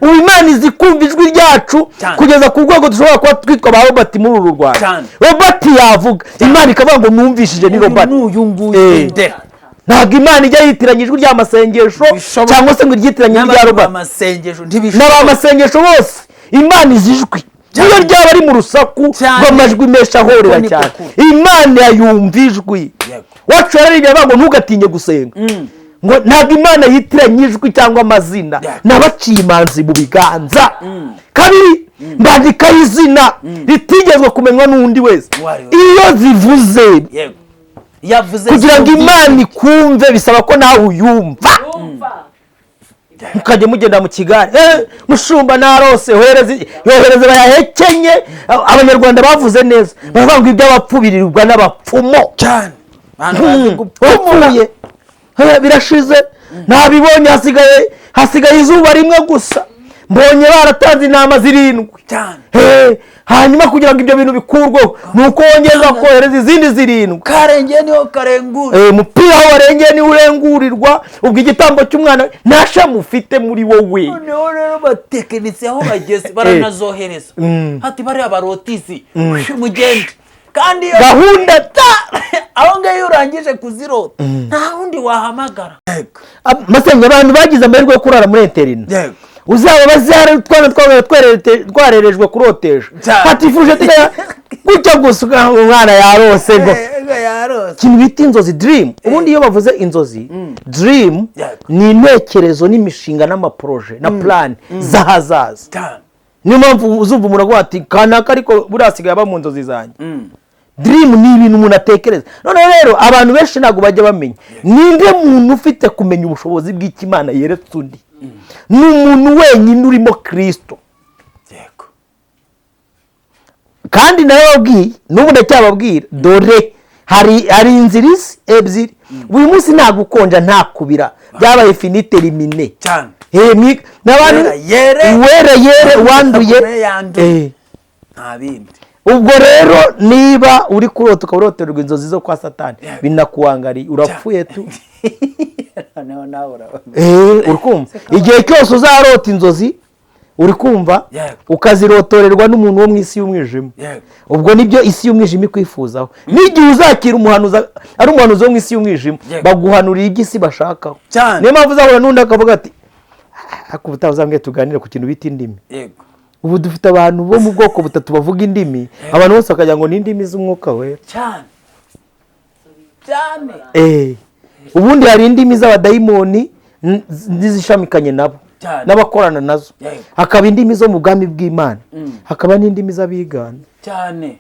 Ubu Imana izi kumva ijwi ryacu kugeza ku rwego dushobora kuba twitwa ba Robert muri uru Rwanda. Robert yavuga, Imana ikavuga ngo: "Numvishije ni Uyu Robert." n'uyu nguyu ndera. Ntabwo Imana ijya yitiranya ijwi ry'amasengesho Bishoboka. cyangwa se ngo iryitiranye n'irya N'abari Robert amasengesho ntibishoboka. N'abamasengesho bose, Imana izi ijwi niyo ryaba ari mu rusaku rw'amajwi menshi ahorera Uko niko cyane, kuri. Imana yumva ijwi. Wacu yararirimbye avuga ngo: "Ntugatinye gusenga." Ngo ntabwo Imana yitiranya ijwi cyangwa amazina. Nabaciye imanzi mu biganza. Kabiri, mbandikaho izina ritigezwe kumenywa n'undi wese. Iyo zivuze, kugira ngo Imana ikumve bisaba ko nawe uyumva. Mukajya mugenda mu kigare, mushumba narose, yohereze bayahekenye. Abanyarwanda bavuze neza, baravuga ngo iby'abapfu birirwa n'abapfumo cyane. Upfuye birashize, ntabibonye, hasigaye izuba rimwe gusa, mbonye baratanze intama 7. Hanyuma kugira ngo ibyo bintu bikurweho ni uko wongeza kohereza izindi 7. Karengeye niho karengura. Umupira aho warengeye niho urengurirwa. Ubwo igitambo cy'umwana nta shami ufite muri wowe. Noneho rero batekinitse aho bageze baranazohereza. Hati bariya barotizi mugende. Kandi gahunda aho ngaho iyo urangije kuzirota nta wundi wahamagara. Masenga, abantu bagize amahirwe yo kurara muri interina, uzaba bazara twana twarerejwe kurotesha, hatifuje gutya gusa umwana yarose ngo ikintu bita inzozi, dream. Ubundi iyo bavuze inzozi, dream ni intekerezo n'imishinga n'amaporoje na plan z'ahazaza. Niyo mpamvu uzumva umuntu avuga ati kanaka ariko buriya aba mu nzozi zanjye. Dream ni ibintu umuntu atekereza. Noneho rero abantu benshi ntabwo bajya bamenya ninde muntu ufite kumenya ubushobozi bw'Imana yeretse undi. Ni umuntu wenyine urimo Kristo. Kandi narababwiye, n'ubu ndacyababwira, dore hari inzira ebyiri. Buri munsi nta gukonja nta kubira, byabaye finite limine cyane. Uwera yere wanduye nta bindi. Ubwo rero niba uri kurota ukaba uroterwa inzozi zo kwa Satani, binakuwangariye, urapfuye tu. Uri kumva igihe cyose uzarota inzozi, uri kumva ukazirotorerwa n'umuntu wo mu isi y'umwijima, ubwo nibyo isi y'umwijima ikwifuzaho. N'igihe uzakira umuhanuzi ari umuhanuzi wo mu isi y'umwijima, baguhanurira iby'isi bashakaho. Niyo mpamvu uzahura n'undi akavuga ati ariko ubutaha uzambwiye tuganire ku kintu bita indimi. Ubu dufite abantu bo mu bwoko butatu bavuga indimi, abantu bose bakagira ngo ni indimi z'umwuka wera cyane cyane. Ubundi hari indimi z'abadayimoni n'izishamikanye nabo n'abakorana nazo, hakaba indimi zo mu bwami bw'Imana, hakaba n'indimi z'abigana cyane.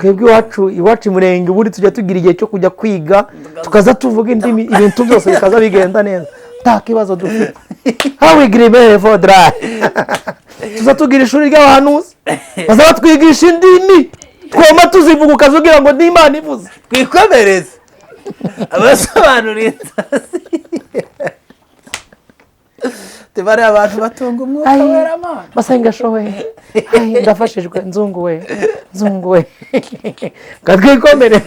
Twebwe iwacu murenge ubundi tujya tugira igihe cyo kujya kwiga, tukaza tuvuga indimi, ibintu byose bikaza bigenda neza, nta kibazo dufite. How we grime for dry. Tuza tugira ishuri ry'abahanuzi baza batwigisha indimi, twoma tuzivuga ukazugira ngo ni Imana ivuze. Twikomereze abasobanura inzozi. Tebare abantu batunga umwuka wera Mana. Basenga showe. Ndafashijwe nzunguwe. Nzunguwe. Katwikomere.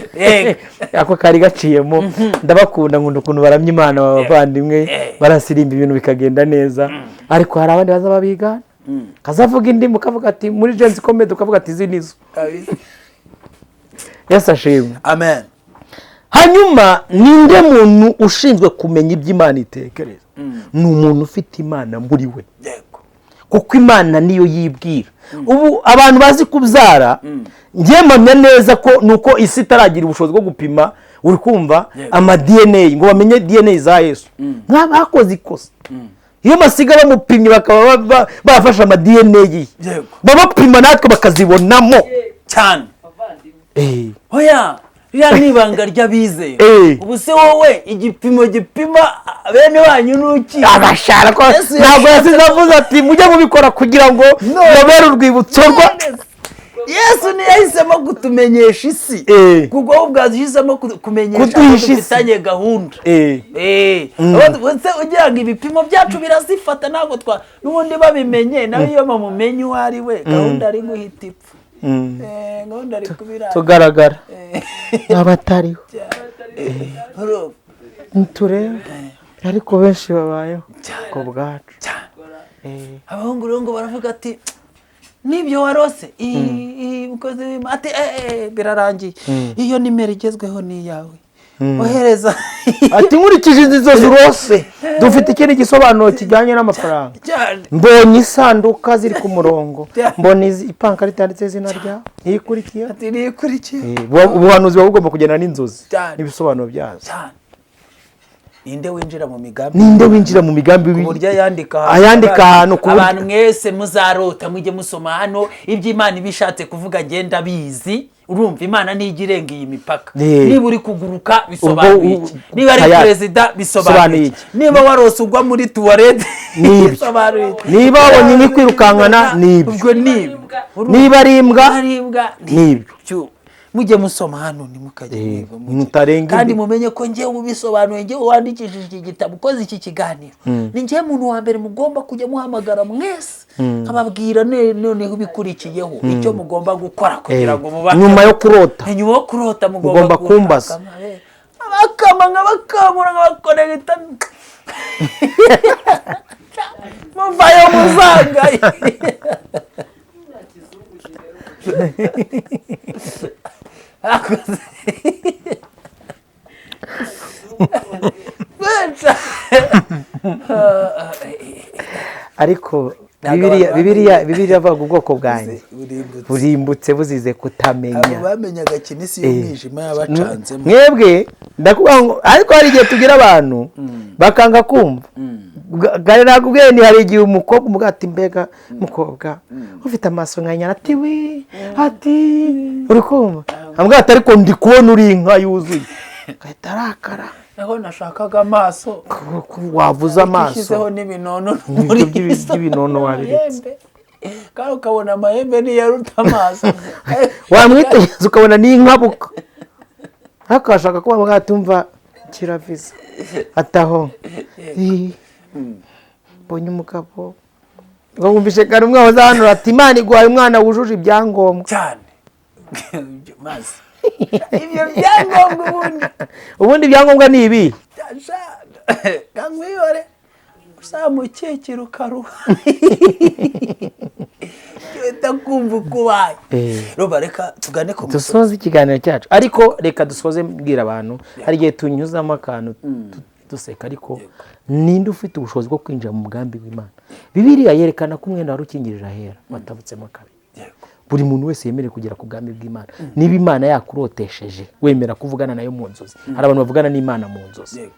Ako kari gaciyemo. Ndabakunda nkunda ukuntu baramya Imana abavandimwe, barasirimba ibintu bikagenda neza. Ariko hari abandi baza babigana. Kazavuga indimi ukavuga ati muri Gen-Z Comedy ukavuga ati izi nizo. Yesu ashimwe. Amen. Hanyuma ninde muntu ushinzwe kumenya iby'Imana itekereza? Ni umuntu ufite Imana muri we. Kuko Imana niyo yibwira. Ubu abantu bazi kubyara, ngiye mpamya neza ko nuko isi itaragira ubushobozi bwo gupima, uri kumva ama DNA ngo bamenye DNA za Yesu. Nk'abakoze ikosa. Iyo basiga bamupimye bakaba bafashe ama DNA ye, babapima natwe bakazibonamo cyane. Oya, ririya ni ibanga ry'abizeye. Ubu se wowe igipimo gipima bene wanyu n'uki? Abashara ko ntabwo yasize avuze ati mujye mubikora kugira ngo babere urwibutso rwa Yesu. Ntiyahisemo kutumenyesha isi, kuko wowe ubwazo uhisemo kumenyesha abo dufitanye gahunda. Ugira ngo ibipimo byacu birazifata, ntabwo twa n'ubundi babimenye nawe iyo bamumenye uwo ari we, gahunda ari guhita ipfa. Tugaragara abatariho ntureba, ariko benshi babayeho ku bwacu. Abahungu rero ngo baravuga ati nibyo warose ati birarangiye, iyo nimero igezweho ni iyawe, ohereza. Ati nkurikije inzozi urose dufite ikindi gisobanuro kijyanye n'amafaranga. Mbonye isanduka ziri ku murongo, mbona ipankarita yanditseho izina ryawe, niyikurikiye. Ati niyikurikiye. Ubuhanuzi buba bugomba kugenda n'inzozi n'ibisobanuro byazo. Ninde winjira mu migambi? Ninde winjira mu migambi? Ku buryo ayandika Ayandika ahantu ku buryo- Abantu mwese muzarota, mujye musoma hano ibyo Imana iba ishatse kuvuga. Ngenda bizi, urumva Imana ntijya irenga iyi mipaka. Niba uri kuguruka bisobanuye Ubwo iki? Niba ari tayari. perezida bisobanuye Bisobanuye iki? iki? Niba warose ugwa muri tuwarete Nibyo. bisobanuye iki? Niba wabonye inka ikwirukankana, nibyo. Ubwo nibyo. Niba ari imbwa, ari imbwa, nibyo. Cyo, mujye musoma hano, ntimukajye mwiga mujye. Mutarenga Kandi mumenye ko njyewe ubisobanuye, njyewe wandikishije iki gitabo, ukoze iki kiganiro, ni njyewe muntu wa mbere mugomba kujya muhamagara mwese, nkababwira noneho ibikurikiyeho, icyo mugomba gukora kugira ngo mubashe Nyuma yo kurota. Nyuma yo kurota mugomba Mugomba kumbaza. Nkabakama, nkabakamura, nkabakonegita, muvayo muzangaye. Ariko Ntabwo Bibiliya abantu Bibiliya iravuga ubwoko bwanjye burimbutse burimbutse buzize kutamenya. Abo bamenyaga kinisi y'umwijima yabacanzemo. Mwebwe ndakubwira ngo, ariko hari igihe tubwira abantu bakanga kumva. Kare nakubwiye ni hari igihe umukobwa umubwira ati: "Mbega mukobwa ufite amaso nka nyana!" Ati: "We," ati: "Uri kumva?" Ambwira ati: "Ariko ndi kubona uri inka yuzuye." Agahita arakara. Aho nashakaga amaso. Ko wavuze amaso. Ushyizeho n'ibinono. Ibyo Muri izo by'ibinono wabiretse. amahembe. Kandi ukabona amahembe niyaruta amaso. Wamwitegereza ukabona ni inkabuka, ariko washaka kuba mwatumva kiraviza ataho. Ih, mbonye umugabo ngo wumvishe kare umwe wahoze hano ati: "Imana iguhaye umwana wujuje ibyangombwa." Cyane. Maze ibyo byangombwa ubundi Ubundi ibyangombwa ni ibi. Kankwihore, uzamukekera ukaruha, uhita kumva uko ubaye. Roba, reka tugane ku musozi. Dusoze ikiganiro cyacu, ariko reka dusoze mbwira abantu, hari igihe tunyuzamo akantu duseka, ariko ninde ufite ubushobozi bwo kwinjira mu mugambi w'Imana? Bibiliya yerekana ko umwenda wari ukingirije ahera watabutsemo kabiri. Buri muntu wese yemerewe kugera ku bwami bw'Imana. Niba Imana yakurotesheje, wemera kuvugana nayo mu nzozi, hari abantu bavugana n'Imana mu nzozi,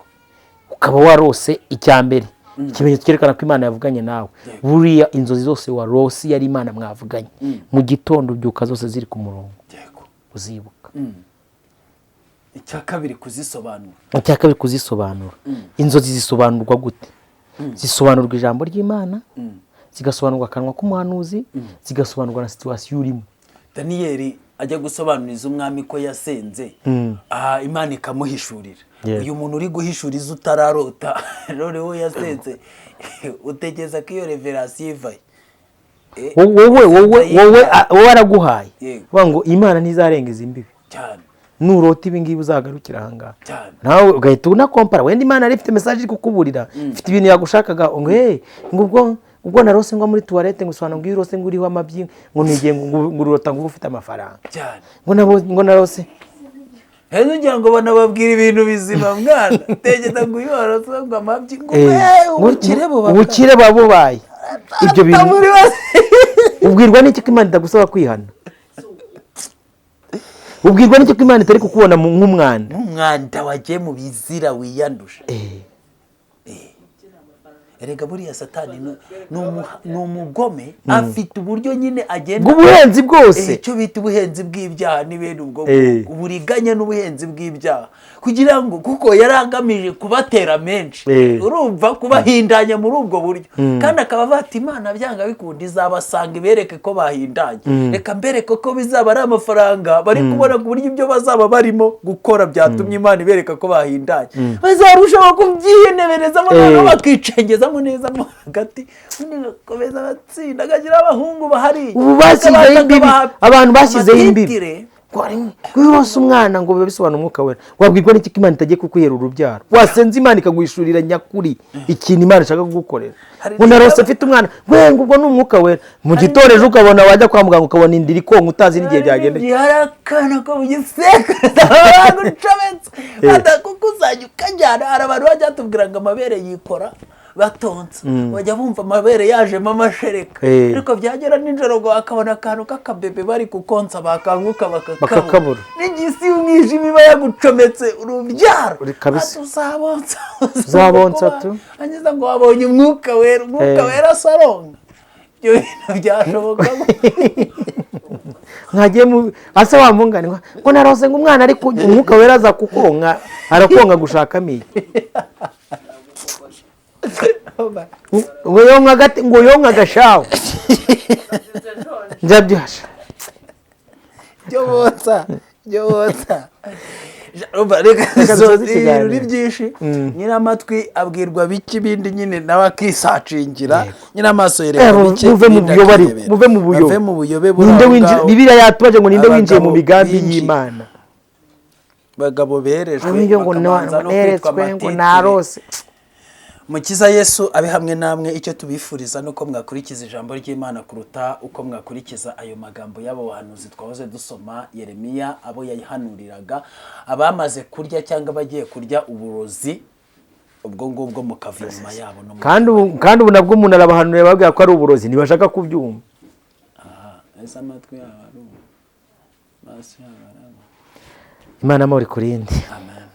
ukaba warose, icya mbere ikimenyetso cyerekana ko Imana yavuganye nawe, buriya inzozi zose warose yari Imana mwavuganye, mu gitondo ubyuka zose ziri ku murongo, uzibuka. Icya kabiri, kuzisobanura. Icya kabiri, kuzisobanura. Inzozi zisobanurwa gute? Zisobanurwa ijambo ry'Imana, zigasobanurwa akanwa k'umuhanuzi, zigasobanurwa na situation urimo. Daniyeli ajya gusobanuriza umwami ko yasenze, Imana ikamuhishurira. Uyu muntu uri guhishuriza utararota, noneho yasenze, utekereza ko iyo révélation ivaye? Wowe araguhaye. Uvuga ngo Imana ntizarenga izi mbibi. Nurota ibi ngibi uzagarukira ahangaha. Nawe ugahita unakompara, wenda Imana yari ifite message iri kukuburira, ifite ibintu yagushakaga, ngo hey, ngo ubwo narose ngo muri tuwarete, ngo usobanura ngo iyo urose ngo uriho amabyi, ngo nigiye ngo urota ngo uba ufite amafaranga. Ngo nabo ngo narose. Heza ugira ngo banababwira ibintu bizima mwana, tegeza ngo iyo warose ngo amabyi ngo ubukire buba Ubukire buba bubaye ibyo bintu. Muri bose. Ubwirwa n'iki ko Imana itagusaba kwihana? Ubwirwa n'iki ko Imana itari kukubona nk'umwanda? Nk'umwanda wagiye mu bizira wiyanduje. Erega buriya Satani ni umugome, afite uburyo nyine agenda Bw'ubuhenzi bwose. Icyo bita ubuhenzi bw'ibyaha ni bene ubwo uburiganya n'ubuhenzi bw'ibyaha, kugira ngo, kuko yari agamije kubatera menshi, urumva, kubahindanya muri ubwo buryo, kandi akaba avuga ati: "Imana byanga bikunda izabasanga ibereke ko bahindanye. Reka mbereke ko bizaba ari amafaranga bari kubona, ku buryo ibyo bazaba barimo gukora byatumye Imana ibereka ko bahindanye, bazarushaho kubyiheneberezamo, noneho bakicengezamo neza mo hagati, ubundi bagakomeza batsinda, akagira abahungu bahari." Ubu bashyizeho imbibi, abantu bashyizeho imbibi. Amatitire. Ngo iyo urose umwana ngo biba bisobanura umwuka wera. Wabwirwa n'iki ko Imana itagiye kukwihera urubyaro? Wasenze Imana ikaguhishurira nyakuri ikintu Imana ishaka kugukorera. Hari Ngo narose mfite umwana we, ngo ubwo ni umwuka wera. Mu gitondo ejo ukabona wajya kwa muganga ukabona inda iri konka, utazi n'igihe byagendeye. Igihe hari akana ko mu gisekuru bagucometse, kuko uzajya ukajyana. Hari abantu bajya batubwira ngo amabere yikora. Batonsa, bajya bumva amabere yajemo amashereka, ariko byagera nijoro ngo bakabona akantu k'akabebe bari kukonsa, bakanguka bakakabura. Bakakabura. N'igihe isi y'umwijima iba yagucometse urubyaro. Uri kabisa. Ati uzabonsa. Uzabonsa tu. Angiza ngo wabonye Umwuka Wera, Umwuka Wera asaronga, ibyo bintu byashoboka? Mwagiye mu ase wa mungani ngo narose ngo umwana ari Umwuka Wera aza kukonka, arakonka gushakamo iki? Ngo yonka agati, ngo yonka agashaho nzabyasha. Byo bonsa, byo bonsa. Urumva, reka Reka dusoze ibintu ikiganiro. ni byinshi. Nyiramatwi abwirwa bike, ibindi nyine nawe akisacingira. Nyiramaso yereka bike, muve mu ibindi buyobe ariko, akirebera. Muve mu buyobe. Bave mu buyobe buri Ninde aho winjiye? ngaho. Bibiliya yatubaje ngo ninde winjiye mu Abagabo migambi y'Imana? Bagabo berejwe, Abinjye ngo bakabanza no kwitwa neretswe ngo amatitire. Narose. Mukiza Yesu abe hamwe namwe. Icyo tubifuriza ni uko mwakurikiza ijambo ry'Imana kuruta uko mwakurikiza ayo magambo y'abo bahanuzi twahoze dusoma. Yeremiya, abo yayihanuriraga, abamaze kurya cyangwa bagiye kurya uburozi, ubwo ngubwo mukava inyuma yabo no mu Kandi ubu nabwo umuntu arabahanurira, babwira ko ari uburozi, ntibashaka kubyumva. Aha, ese amatwi yabo arumva, amaso yabo arabona? Imana amahoro ikurinde. Amen.